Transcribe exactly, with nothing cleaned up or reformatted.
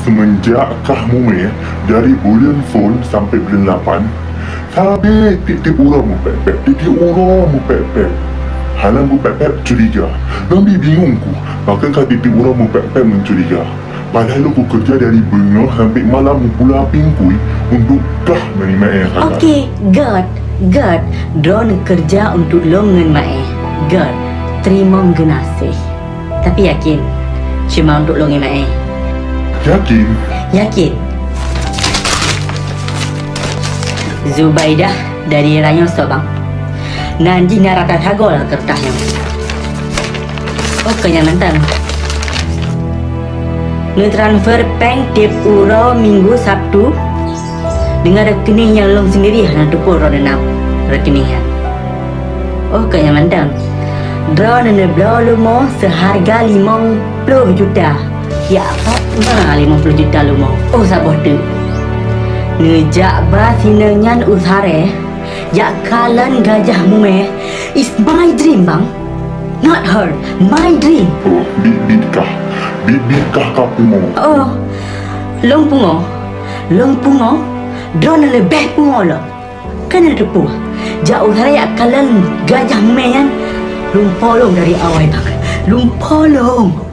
Seumeunjak kah mumè, dari buleuen phôn sampoe buleuen lapan, sabé tiep-tiep uroe meupèp-pèp, tiep-tiep uroe meupèp-pèp. Hana meupèp-pèp curiga. Lôn bi bingong ku, pakon kah tiep-tiep uroe meupèp-pèp meucuriga. Padahai lôn kukeureuja dari beungoh sampoe malam meupula pingkui untuk kah meunimè sagai. Oke, göt, göt. Droeneuh keureuja untuk lôn ngon maé. Göt, teurimong geunaséh. Tapi yakin, cuma untuk lôn ngon maé. Yakin? Yakin. Zubaidah dari Ranyoso, Bang. Nan jih na rata sagoe lam keureutah nyoe. Oh, keu nyang mantong. Neutransfer péng tiep uroe Minggu, Sabtu, deungon rekening nyang lôn sendiri hana teupeue droeneuh nam rekening nyan. Oh, keu nyang mantong. Droeneuh neubloe leumo seuharga limong ploh juta. Ya, na limong ploh juta leumo. Oh, saboh teuk. Neujak ba sinan nyan u Saré, jak kalon gajah mumè. It's my dream, Bang. Not her, my dream. Oh, biet-biet kah. Biet-biet kah ka pungo. Oh, lôn pungo. Lôn pungo. Droeneuh leubeh pungo lom. Kan na teupeue, jak u Saré jak kalon gajah mumè nyan. Lôn polong dari awai, Bang. Lôn polong.